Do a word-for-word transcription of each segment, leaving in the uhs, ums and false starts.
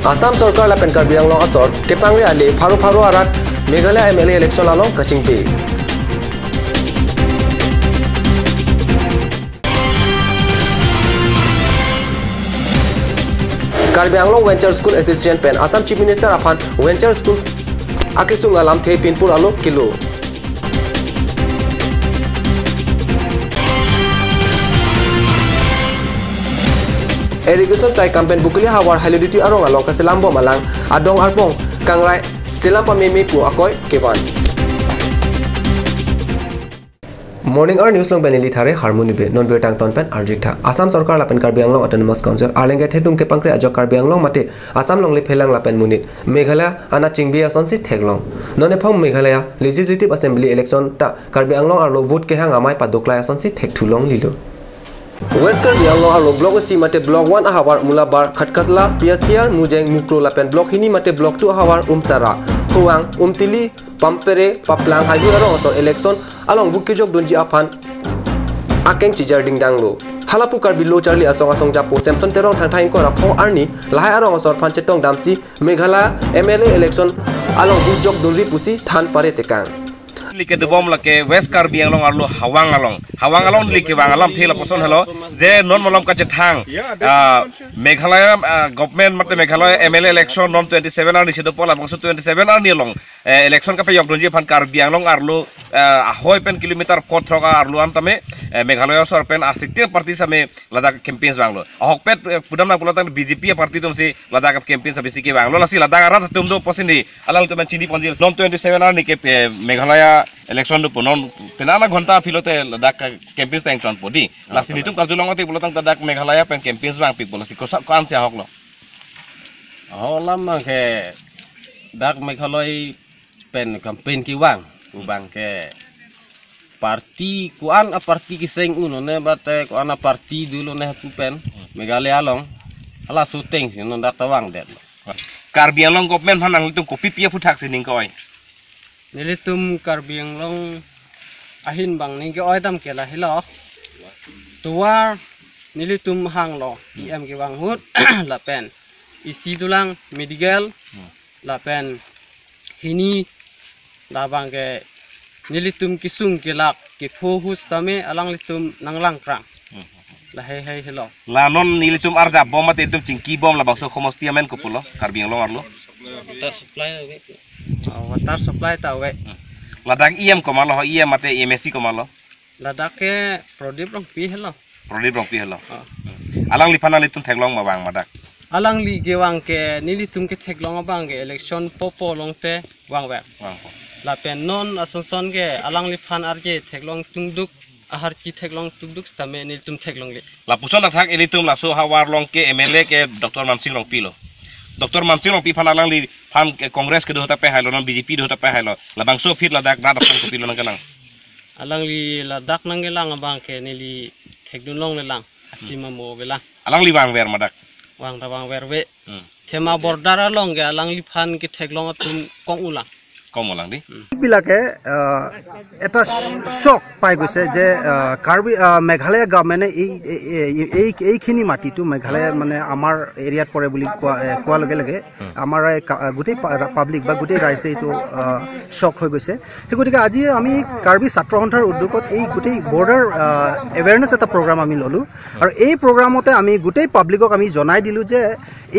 Assam Sorkar lapen Karbi Anglong asor kepangri ale pharo pharo arat Meghalaya M L A election along kachingpi. Karbi Anglong Venture School Association pen Assam Chief Minister aphan Venture School akesung alamthe pinpur alo kilo. Irrigation sai kam pen Bokolia havar Hailoditi arong along kaselam bom alang adong arpong kangrai selam pameme pu akoi kevan. Morning Hour News along pen neli Thare Harmoni Bey, non birta angton pen arju-ik tha. Assam Sorkar lapen Karbi Anglong Autonomous Council arleng kethedung kepangri ajok Karbi Anglong mate Assam longle phelang lapen monit Meghalaya anat chingpi asonsi theklong. Non ephong Meghalaya Legislative Assembly election ta Karbi Anglong arlo vote kehang amei padoklai asonsi thekthu longlelo. West Karbi Anglong arlo Block isi mate Block one ahavar Mulabar, Khatkhasla, P S C R, Mujeng, Mukroh lapen Block hini mate Block two ahavar Umsara, Howang, Umtili, Pampere, Paplang haihui arong asor election along vote kejok dunji aphan akeng chijar dingdanglo. Halapu Karbi Lo Charli Asong asong japo Samson Terong Thangthang ingkoi ra pho arni lahai arong asor aphan chetong damsi Meghalaya M L A election along vote jok dunri pusi than pare tekang. Neli kedobom lake West Karbi Anglong arlo Howang along. Howang along neli kevang alamthe lapuson helo je non malom kachethang, ah, Meghalaya, ah, government mate Meghalaya M L A election non twenty seven arni si dopo labangso twenty seven arni along, eh, election kapejok dunji aphan Karbi Anglong arlo, eh, ahoi pen kilometer pho throk arlo an tame, eh, Meghalaya asor pen asik tin party same ladak campaigns vanglo. Ahokpet, eh, pudam nang pulo tang B J P party atumsi ladak campaigns abisi kevanglo. Lasi ladak arat atum do pusi neli alangtum pen chini ponji. Non twenty seven arni ke, eh, Meghalaya election dopo non penang na ghonta aphi lote ladak campaigns ta ingtonpo dei. Lasi nelitum karjulong ati pulo tang ta dak Meghalaya pen campaigns vangpikpo, lasi kosa ko-ansi ahoklo? Ahok alam abang ke dak Meghalaya pen campaign kevang, abang ke party ko-an a party keseng un-e mate ko-an a party dolo ne pu pen Meghalaya along hala shooting si non dak ta vangdet. Karbi Anglong government aphan nanglitum kopi pi aphuthak si ning ke-oi? Nelitum Karbi Anglong ahin abang ning ke-oi dam ke lahelo. Tovar nelitum hanglo, E M kevang ahut lapen isi dolang medical, lapen hini labang ke nelitum kesung kelak kepho ahut tame alanglitum nanglang krang. Lahei hei helo. La non nelitum arjap bom mate nelitum chingki bom labangso khomosti amen kopulo Karbi Anglong arlo? Water supply ave. Ah, water supply ta ave. Hmm. Ladak E M komatlo, E M mate M A C komatlo? Ladak ke Prodip Rongpi helo. Prodip Rongpi helo. Ah. Hmm. Alangliphan nanglitum theklong ma vang ma dak? Alangli kevang ke nelitum ketheklong abang ke election popo longte vangver. Vangpo. Lapen non asonson ke alangliphan arje theklong tungduk, aharchi theklong tungduk sitame nelitum theklongle. Lapuson athak ilitum laso havar along ke M L A ke Doctor Mansing Rongpi lo. Doctor Mansing Rongpi aphan alangliphan ke Congress kedo ahut ta pehailo, non B J P do ahut ta pehailo. Labangso aphi ladak rat aphan kopilo nangkelang? Alangli ladak nangkelang abang ke neli thekdun longlelang. Asima mo avelang. Alangli vangver ma dak? Vang ta vangver ave. Hmm. Thema border along ke alangliphan ketheklong atum kong-ulang. Kong-ulang dei. Hmm. বিলাকে, আহ, এটা শ-, শক পাই গৈছে যে, আহ, কাৰ্বি, আহ, মেঘালয় গভৰ্ণমেণ্টে এই, এই, এই, এই, এইখিনি মাটিটো মেঘালয় মানে আমাৰ এৰিয়াত পৰে বুলি কোৱা, এ, কোৱাৰ লগে লগে আমাৰ এই কা-, গোটেই পা-, পাব্লিক বা গোটেই ৰাইজে এইটো, আহ, শ্বক হৈ গৈছে। সেই গতিকে আজি আমি কাৰ্বি ছাত্ৰ সন্থাৰ উদ্যোগত এই গোটেই বৰ্ডাৰ, আহ, এৱেৰনেছ এটা প্ৰগ্ৰাম আমি ল'লোঁ। আৰু এই প্ৰগ্ৰামতে আমি গোটেই পাব্লিকক আমি জনাই দিলোঁ যে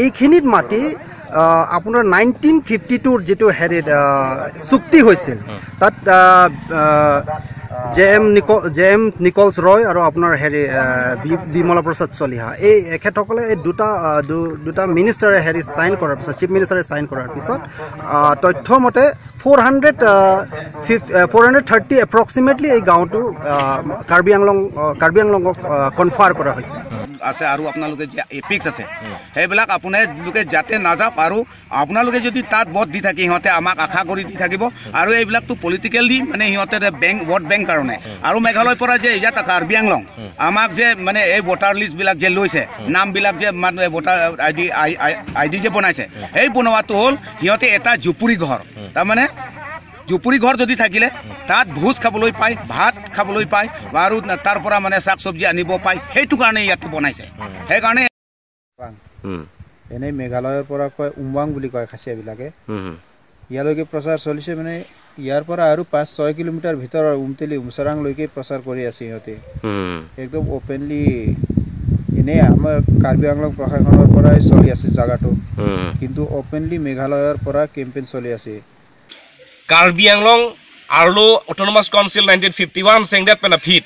এইখিনিত মাটি, আহ, আপোনাৰ নাইনটিন ফিফটি টুৰ যিটো হেৰিত, আহ, চুক্তি হৈছিল, তাত, আহ, আহ, জে এম নিক-, জে এম নিকলছ ৰয় আৰু আপোনাৰ হেৰি, আহ, বি-, বিমলা প্ৰসাদ চলিহা, এই এখেতসকলে এই দুটা, আহ, দু-, দুটা মিনিষ্টাৰে হেৰি চাইন কৰাৰ পিছত, চিফ মিনিষ্টাৰে চাইন কৰাৰ পিছত, আহ, তথ্য মতে ফ'ৰ হাণ্ড্ৰেড, আহ, ফিফ-, আহ, ফ'ৰ হাণ্ড্ৰেড থাৰ্টি এপ্ৰক্সিমেটলি এই গাঁওটো, আহ, কাৰ্বি আংলং, আহ, কাৰ্বি আংলঙক, আহ, কনফাৰ কৰা হৈছে। আছে আৰু আপোনালোকে যে এপিক্স আছে, সেইবিলাক আপোনালোকে যাতে নাযাওক। আৰু আপোনালোকে যদি তাত ভোট দি থাকে, সিহঁতে আমাক আশা কৰি দি থাকিব। আৰু এইবিলাকতো পলিটিকেলি, মানে, সিহঁতে বেংক, ভোট বেংক কাৰণে। আৰু মেঘালয়ৰ পৰা যে ইয়াত কাৰ্বি আংলং, আমাক যে, মানে, এই ভোটাৰ লিষ্টবিলাক যে লৈছে, নামবিলাক যে, মানে, voter I D, I, I, I D যে বনাইছে, এই বনোৱাটো হ'ল সিহঁতে এটা জুপুৰি ঘৰ। তাৰমানে জুপুৰি ঘৰ যদি থাকিলে তাত ভোজ খাবলৈ পায়, ভাত খাবলৈ পায়, আৰু তাৰ পৰা, মানে, শাক চব্জি আনিব পায়, সেইটো কাৰণে ইয়াত বনাইছে। সেইকাৰণে হুম। এনে মেঘালয়ৰ পৰা কয় উমৱাং বুলি কয় খাচীয়াবিলাকে। হুম, হুম। ইয়ালৈকে প্ৰচাৰ চলিছে, মানে ইয়াৰ পৰা আৰু পাঁচ ছয় কিলোমিটাৰ ভিতৰৰ উমতেলি উমচৰাংলৈকে প্ৰচাৰ কৰি আছে সিহঁতে। হুম। একদম অপেনলি এনে আমাৰ কাৰ্বি আংলং প্ৰশাসনৰ পৰাই চলি আছে জাগাটো। হুম। কিন্তু অপেনলি মেঘালয়ৰ পৰা কেম্পেইন চলি আছে। Karbi Anglong arlo Autonomous Council nineteen fifty-one sengdet pen aphi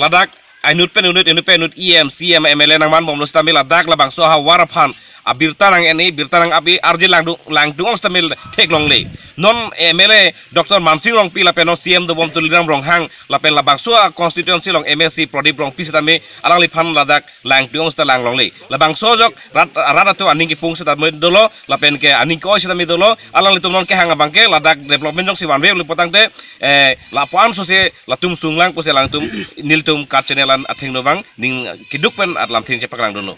ladak inut pen inut, inut pen inut, E M, C M, M L A nangmanbomlo setame ladak labangso ahavar aphan abirta nang-en-e, birta nang-ap-e, arje langdung, langdung-ong setame theklongle. Non M L A Doctor Mansing Rongpi lapen non C M dobom Tuliram Ronghang lapen labangso a constituency along M A C Pradip Rongpi setame alangliphan ladak langdung-ong seta langlongle. Labangso ajok rat, rat atum aning kepung setame dolo, lapen ke aning ke-oi setame dolo, alanglitum non kehang abangke ladak development jongsi vanve pulotangte, eh, lapu-an sose latum sunglang pusi alangtum nelitum KAT channel an athengno abang ning keduk pen at lamthe chepaklangdunlo.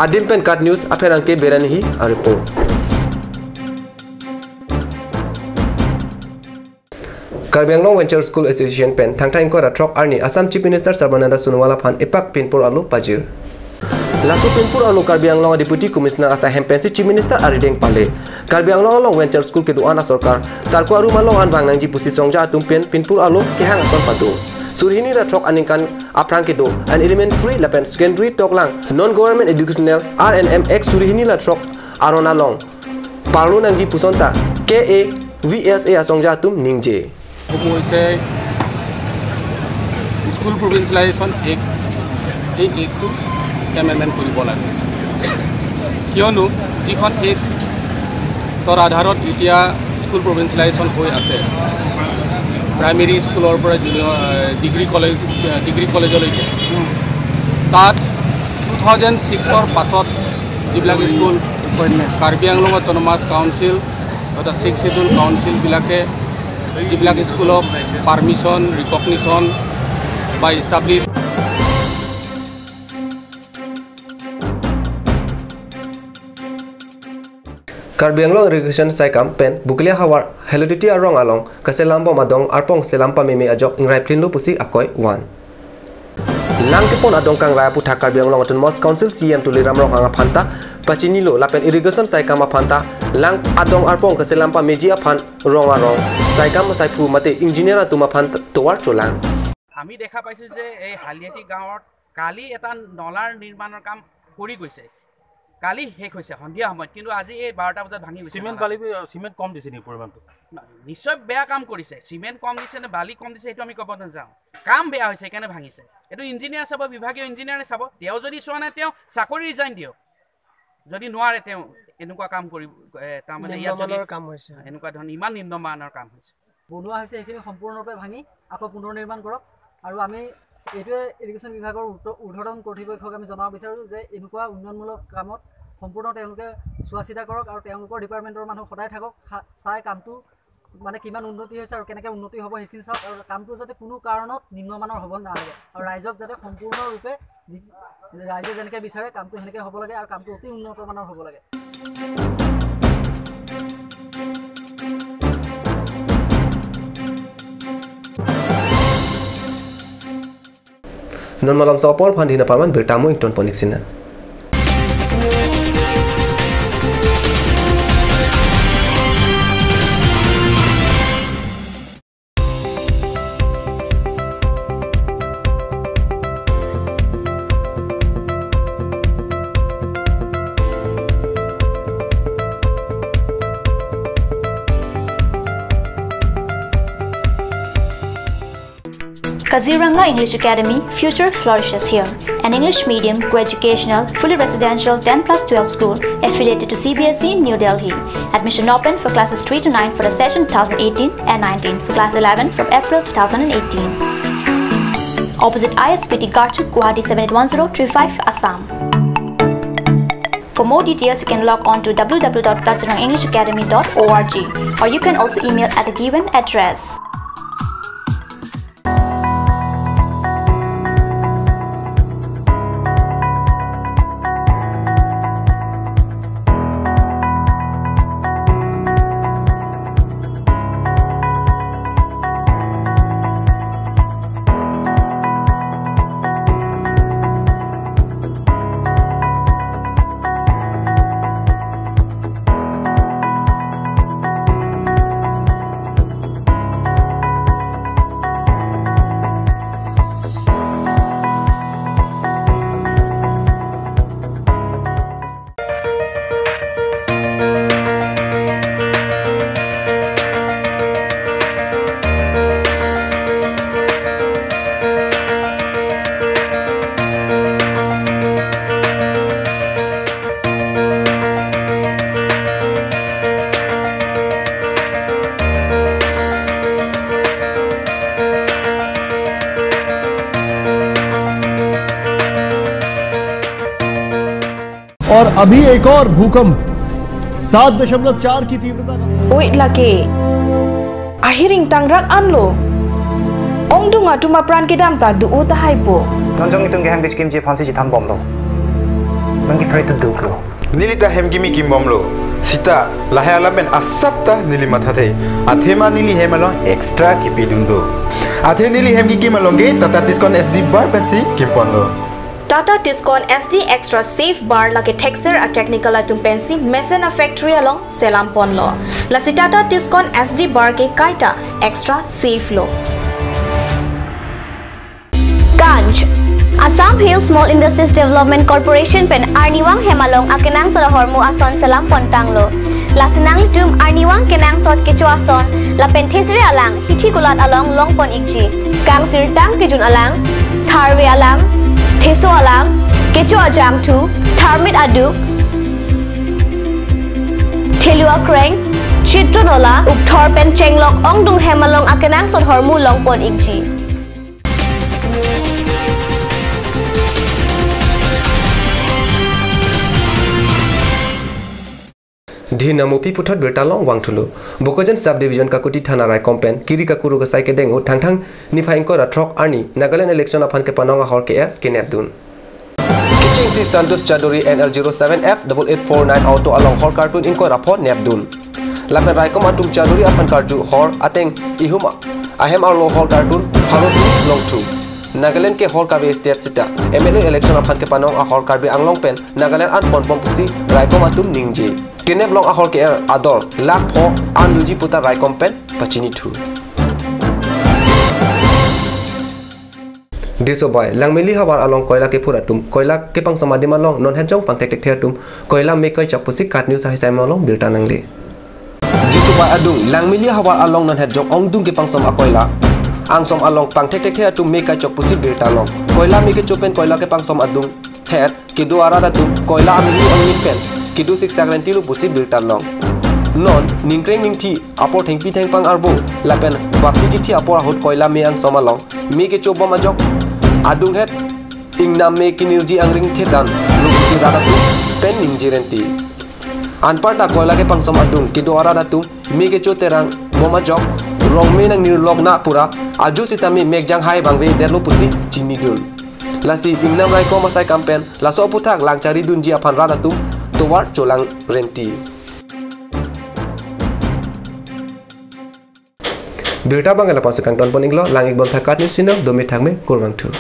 Adim pen KAT News apherangke Berani Hi a report. Karbi Anglong Venture School Association pen thangthang ingkoi ra throk arni Assam Chief Minister Sarbananda Sonowal aphan epak pinpur alo pajir. Laso pinpur alo Karbi Anglong Deputy Commissioner asai hem pensi Chief Minister arideng pale. Karbi Anglong along venture school kedo-an asorkar sarko arum along an vang nangji pusi songja atum pen pinpur alo kehang ason pado. Suri hini ra throk aningkan aphrang kedo an elementary lapen secondary toklang non government educational R N M Act suri hini ra throk aron along parlo nangji puson ta K A V S A asongja atum ningje. অসম হৈছে স্কুল প্ৰভিন্সিয়েলাইজেশ্যন এক্ট, এই এক্টটো এমেণ্ডমেণ্ট কৰিব লাগে। কিয়নো যিখন এক্টৰ আধাৰত এতিয়া স্কুল প্ৰভিন্সিয়েলাইজেশ্যন হৈ আছে, প্ৰাইমেৰী স্কুলৰ পৰা জুনিয়ৰ, ডিগ্ৰী কলেজ, ডিগ্ৰী কলেজলৈকে, তাত টু থাউজেণ্ড ছিক্সৰ পাছত যিবিলাক স্কুল কাৰ্বি আংলং অট'নমাছ কাউন্সিল তথা ছিক্স শ্বিডিউল কাউন্সিলবিলাকে যিবিলাক স্কুলক পাৰ্মিশ্যন, ৰিকগনিশ্যন বা establish Karbi Anglong Irrigation Saikam pen Bokolia havar Heluditi arong along keselambom adong arpong selam pameme ajok ingrai plinlo pusi akoi van. Lang kepon adong kangrai aputhak Karbi Anglong Autonomous Council C M Tuliram Ronghang aphanta pachinilo lapen irrigation saikam aphanta lang adong arpong keselam pameji aphan rong arong, saikam saiphu mate engineer atum aphan tovar cholang. আমি দেখা পাইছোঁ যে এই হালিয়াটি গাঁৱত কালি এটা নলাৰ নিৰ্মাণৰ কাম কৰি গৈছে, কালি শেষ হৈছে সন্ধিয়া সময়ত, কিন্তু আজি এই বাৰটা বজাত ভাঙি গৈছে চিমেণ্ট নলা। বালি, চিমেণ্ট কম দিছে নেকি পৰিমাণটো? নিশ্চয় বেয়া কাম কৰিছে, চিমেণ্ট কম দিছে নে বালি কম দিছে সেইটো আমি ক'ব নাযাওঁ। কাম বেয়া হৈছে সেইকাৰণে ভাঙিছে। এইটো ইঞ্জিনিয়াৰ চাব, বিভাগীয় ইঞ্জিনিয়াৰে চাব। তেওঁ যদি চোৱা নাই তেওঁ চাকৰি ৰিজাইন দিয়ক। যদি নোৱাৰে তেওঁ এনেকুৱা কাম কৰিব, এ, তাৰমানে ইয়াত যদি নিম্নমানৰ কাম হৈছে। এনেকুৱা ধৰণৰ ইমান নিম্নমানৰ কাম হৈছে। বনোৱা হৈছে সেইখিনি সম্পূৰ্ণৰূপে ভাঙি আকৌ পুনৰ নিৰ্মাণ কৰক। আৰু আমি এইটোৱে ইৰিগেশ্যন বিভাগৰ উত্ত-, ঊৰ্ধ্বতন কৰ্তৃপক্ষক আমি জনাব বিচাৰোঁ যে এনেকুৱা উন্নয়নমূলক কামত সম্পূৰ্ণ তেওঁলোকে চোৱা চিতা কৰক আৰু তেওঁলোকৰ ডিপাৰ্টমেণ্টৰ মানুহ সদায় থাকক, খা-, চাই কামটো মানে কিমান উন্নতি হৈছে আৰু কেনেকে উন্নতি হ'ব সেইখিনি চাওক আৰু কামটো যাতে কোনো কাৰণত নিম্নমানৰ হ'ব নালাগে আৰু ৰাইজক যাতে সম্পূৰ্ণৰূপে যি-, ৰাইজে যেনেকে বিচাৰে কামটো সেনেকে হ'ব লাগে আৰু কামটো অতি উন্নত মানৰ হ'ব লাগে। Non malom so apor phan dina parman birta mo ington ponik sina. Kaziranga English Academy, future flourishes here. An English medium, co-educational, fully residential ten plus twelve school affiliated to C B S E, New Delhi. Admission open for classes three to nine for the session two thousand eighteen and nineteen, for class eleven from April two thousand eighteen. Opposite I S B T Garchuk, Guwahati seven eight one zero three five, Assam. For more details, you can log on to W W W dot kaziranga english academy dot org, or you can also email at the given address. अभी एक और भूकंप सात दशमलव चार की तीव्रता का। Oi lake, ahiring tangrak anlo. Ongdung atum apran kedam ta do-o tahai po. Non jong itum ke hem kechikimji aphansi chethan bomlo. Non ke pray to do lo. Neli ta hem kimi kim bomlo. Sita lahai alam pen asap ta neli mathathe. Athema neli hem along extra kipidun do. Athe neli hem kikim along ke Tata Tiscon S D bar pensi kimponlo. Tata Tiscon S D Extra Safe Bar lake thekser a technical atum pensi mesen a factory along selam ponlo. Lasi Tata Tiscon S D Bar ke kaita extra safe lo. Ganj. Assam Hill Small Industries Development Corporation pen arnivang hem along akenangsot ahormu ason selam pontanglo. Lasi nanglitum arnivang kenangsot kecho ason lapen thesere alang hithi kulat along longpon ikji. Kangsirtang kejun alang, tharve alang, theso alang, kecho ajangthu, tharmit aduk, thelu akreng, chitron ola, ukthor pen chenglok ongdung hem along akenangsot ahormu longpon ikji. Dhin Namopi puthot birta longvangthulo. Bokajan Sub Division Kakuti Thana Raikom pen kiri kakuru kasai kedeng-o Thangthang niphai ingkoi ra throk arni Nagaland election aphan kepanong ahor ke-er kenepdun. Kechengsi Santosh Chaudhary N L zero seven F double eight four nine auto along hor kartun ingkoi ra pho nepdun. Lapen raikom atum Chaudhary aphan karju hor ateng ihum ahem arlo hor kartun pharo hini longthu. Nagaland ke hor kave state sita M L A election aphan kepanong ahor Karbi Anglong pen Nagaland an ponbom pusi raikom atum ningje. Kenep long ahor ke-er ador lakh pho an dunji puta raikom pen pachinithu. Disobai, Langmili havar along koila kephur atum, koila kepangsom adim along non hetjong pangthekthekthe atum koila me kaichok pusi KAT News ahai sai along birta nangle. Disobai adung, Langmili havar along non hetjong ongdung kepangsom akoila angsom along pangthekthekthe atum me kaichok pusi birta long. Koila me kecho pen koila kepangsom adung het kedo arat atum koila amili angni pen kedo siksak rentilo pusi birta long. Non ningkreng ningthi apor thengpi thengpang arvo lapen bapi kithi apor ahut koila me angsom along me kecho bom ajok adung het ingnam me kinirji angring thedan lo pusi rat atum pen ningje renti. Anparta koila kepangsom adung kedo arat atum me kecho terang bom ajok rong me nangnirlok na pura aju sitame mekjang hai bangve detlo pusi chinidun. Lasi ingnam raikom asai kam pen laso aphuthak lang charidunji aphan rat atum tovar cholang renti. Birta abang ke la-an pensi kangton pon iklo, lang-ik bom tha KAT News channel, dome thakme, kurvangthu.